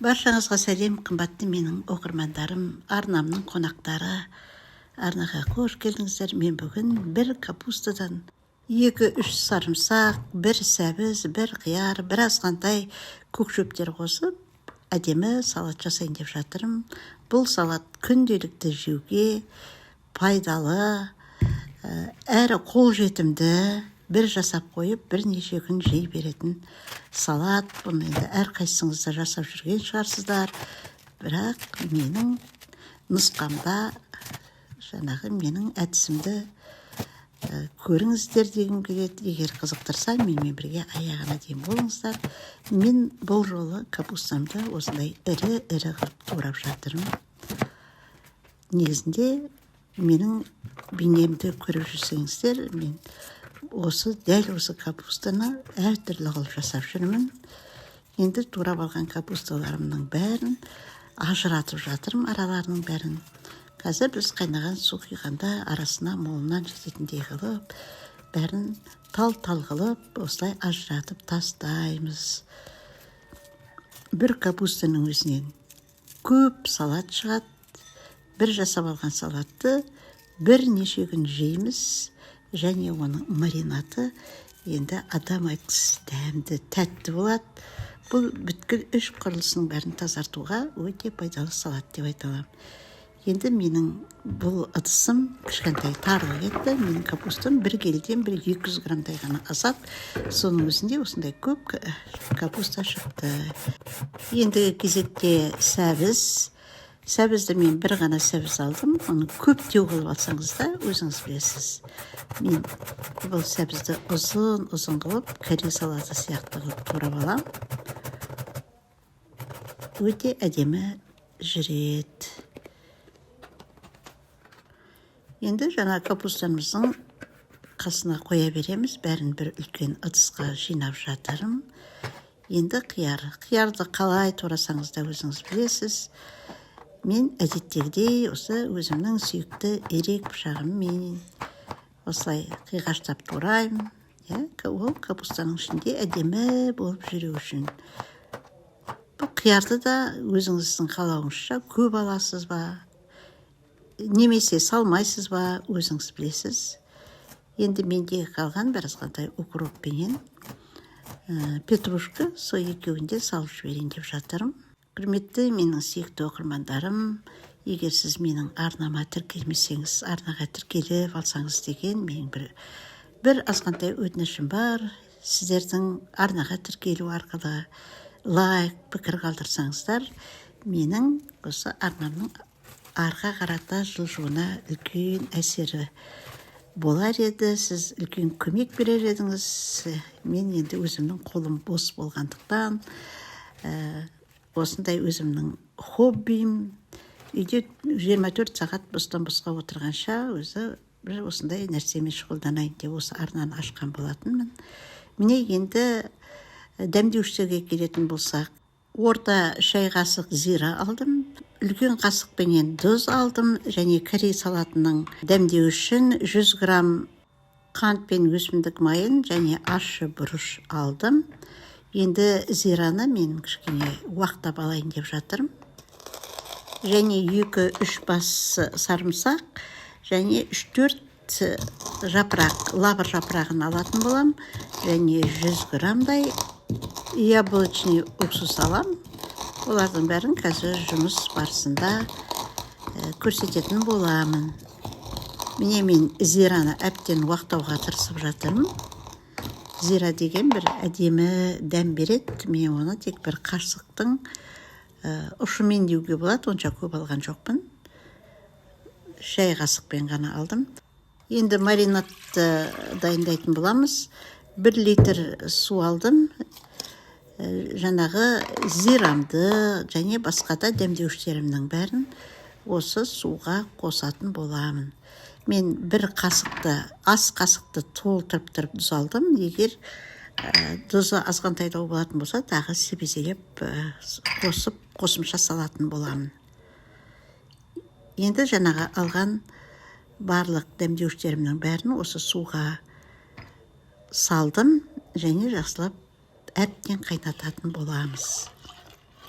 Баршаңызға сәлем, қымбатты менің оқырмандарым, арнамның қонақтары! Арнаға қош келдіңіздер! Мен бүгін бір капустадан 2-3 сарымсақ, бір сәбіз, бір қияр, бір азғантай көк шөптер қосып, әдемі салат жасайын деп жатырмын. Бұл салат күнделікті жеуге пайдалы, әрі қолжетімді, бір жасап қойып, бірнеше күн жей беретін салат. Бұны енді әрқайсыңыз да жасап жүрген шығарсыздар, бірақ менің нұсқамда, жаңағы менің әдісімді көріңіздер дегім келеді. Егер қызықтырса, менімен бірге аяғына дейін болыңыздар. Мен бұл жолы капустамды осындай ірі ірі қылып турап жатырмын. Негізінде менің бейнемді көріп жүрсеңіздер, мен осы дәл осы капустаны әртүрлі қылып жасап жүрмін. Енді турап алған капусталарымның бәрін ажыратып жатырмын, араларының бәрін. Қазір біз қайнаған су құйғанда арасына молынан жететіндей қылып, бәрін тал тал қылып осылай ажыратып тастаймыз. Бір капустаның өзінен көп салат шығады. Бір жасап алған салатты бірнеше күн жейміз, және оның маринаты енді адам айтқысыз дәмді, тәтті болады. Бұл бүткіл іш құрылысының бәрін тазартуға өте пайдалы салат деп айта аламын. Енді менің бұл ыдысым кішкентай, тарлық кетті. Менің капустам бір келіден бір 200 граммдай ғана асады, соның өзінде осындай көп капуста шықты. Ендігі кезекте сәбіз. Сәбізді мен бір ғана сәбіз алдым, оны көптеу қылып алсаңыз да, өзіңіз білесіз. Мен бұл сәбізді ұзын ұзын қылып, корей салаты сияқты қылып турап аламын, өте әдемі жүреді. Енді жаңа капустамыздың қасына қоя береміз, бәрін бір үлкен ыдысқа жинап жатырмын. Енді қияр. Қиярды қалай турасаңыз да, өзіңіз білесіз. Мен әдеттегідей осы өзімнің сүйікті ирек пышағыммен осылай қиғаштап тураймын, иә, ол капустаның ішінде әдемі болып жүру үшін. Бұл қиярды да өзіңіздің қалауыңызша көп аласыз ба, немесе салмайсыз ба, өзіңіз білесіз. Енді менде қалған бір азғантай укроп пенен петрушка, сол екеуін де салып жіберейін деп жатырмын. Құрметті менің сүйікті оқырмандарым, егер сіз менің арнама тіркелмесеңіз, арнаға тіркеліп алсаңыз деген менің бір азғантай өтінішім бар. Сіздердің арнаға тіркелу арқылы лайк, пікір қалдырсаңыздар, менің осы арнамның арға қарата жылжуына үлкен әсері болар еді, сіз үлкен көмек берер едіңіз. Мен енді өзімнің қолым бос болғандықтан, осындай өзімнің хоббиім, үйде 24 сағат бостан босқа отырғанша, өзі бір осындай нәрсемен шұғылданайын деп осы арнаны ашқан болатынмын. Міне, енді дәмдеуіштерге келетін болсақ, орта шай қасық зира алдым, үлкен қасықпенен тұз алдым және корей салатының дәмдеу үшін 100 грамм қант пен өсімдік майын және ащы бұрыш алдым. Енді зираны мен кішкене уақтап алайын деп жатырмын және 2-3 бас сарымсақ және 3-4 жапырақ, лавр жапырағын алатын болам және 100 граммдай яблочный уксус алам. Олардың бәрін қазір жұмыс барысында көрсететін боламын. Міне, мен зираны әбден уақтауға тырысып жатырмын. Зира деген бір әдемі дәм береді. Мен оны тек бір қасықтың ұшымен деуге болады, онша көп алған жоқпын, шай қасықпен ғана алдым. Енді маринадты дайындайтын боламыз. 1 литр су алдым. Жаңағы зирамды және басқа да дәмдеуіштерімнің бәрін осы суға қосатын боламын. Мен бір қасықты, ас қасықты толтырып тұрып тұз алдым. Егер тұзы азғантайлау болатын болса, тағы себезелеп қосып, қосымша салатын боламын. Енді жаңағы алған барлық дәмдеуіштерімнің бәрін осы суға салдым және жақсылап әбден қайнататын боламыз.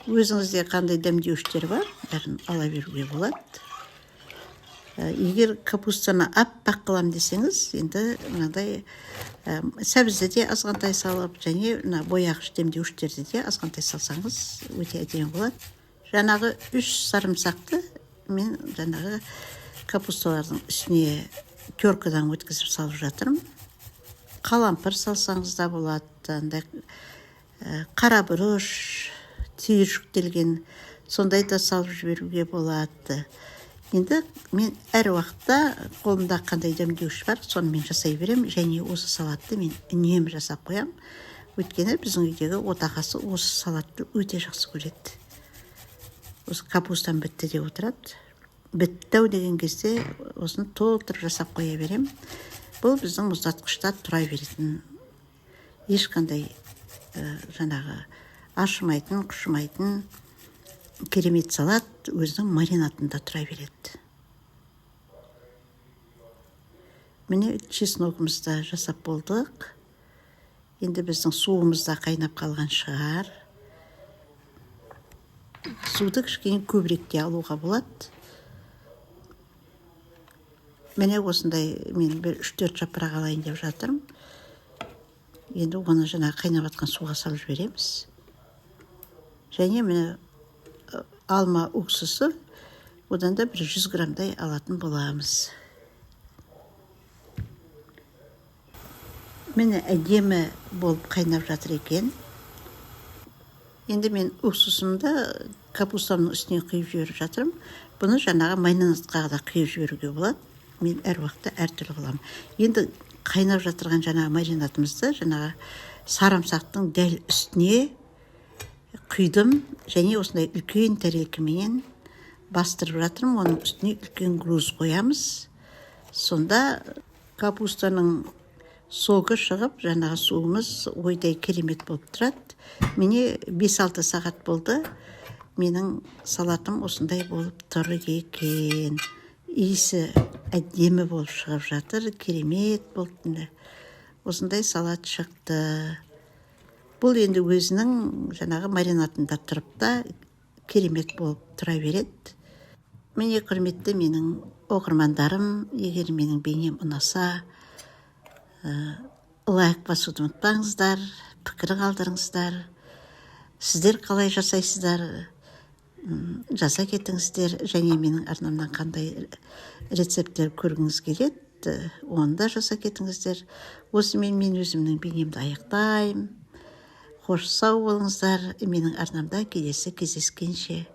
Өзіңізде қандай дәмдеуіштер бар, бәрін ала беруге болады. Егер капустаны аппақ қыламын десеңіз, енді мынадай сәбізді де азғантай салып, және мына бояғыш дәмдеуіштерді де азғантай салсаңыз, өте әдемі болады. Жаңағы 3 сарымсақты мен жаңағы капусталардың үстіне теркадан өткізіп салып жатырмын. Қалампыр салсаңыз да болады, андай қара бұрыш түйіршіктелген, сондай да салып жіберуге болады. Енді мен әр уақытта қолымда қандай дәмдеуіш бар, сонымен жасай беремін. Және осы салатты мен үнемі жасап қоямын, өйткені біздің үйдегі отағасы осы салатты өте жақсы көреді. Осы капустам бітті деп отырады. Бітті ау деген кезде осыны толтырып жасап қоя беремін. Бұл біздің мұздатқышта тұра беретін, ешқандай жаңағы ашымайтын, қышымайтын керемет салат, өзінің маринадында тұра береді. Міне, чесногымызды жасап болдық. Енді біздің суымыз да қайнап қалған шығар. Суды кішкене көбірек те алуға болады. Міне, осындай мен бір 3-4 жапырақ алайын деп жатырмын. Енді оны жаңағы қайнап жатқан суға салып жібереміз. Және міне, алма уксусы, одан да бір 100 граммдай алатын боламыз. Міне, әдемі болып қайнап жатыр екен. Енді мен уксусымды капустамның үстіне құйып жіберіп жатырмын. Бұны жаңағы маринадқа да құйып жіберуге болады. Мен әр уақытта әртүрлі қыламын. Енді қайнап жатырған жаңағы маринадымызды жаңағы сарымсақтың дәл үстіне құйдым және осындай үлкен тарелкаменен бастырып жатырмын. Оның үстіне үлкен груз қоямыз. Сонда капустаның согы шығып, жаңағы суымыз ойдай керемет болып тұрады. Міне, 5-6 сағат болды. Менің салатым осындай болып тұр екен. Иісі әдемі болып шығып жатыр, керемет болды. Міне, осындай салат шықты. Бұл енді өзінің жаңағы маринадында тұрып та керемет болып тұра береді. Міне, құрметті менің оқырмандарым, егер менің бейнем ұнаса, лайк басуды ұмытпаңыздар, пікір қалдырыңыздар. Сіздер қалай жасайсыздар, жаза кетіңіздер. Және менің арнамнан қандай рецепттер көргіңіз келеді, оны да жаза кетіңіздер. Осымен мен өзімнің бейнемді аяқтаймын. Қош, сау болыңыздар. Менің арнамда келесі кездескенше.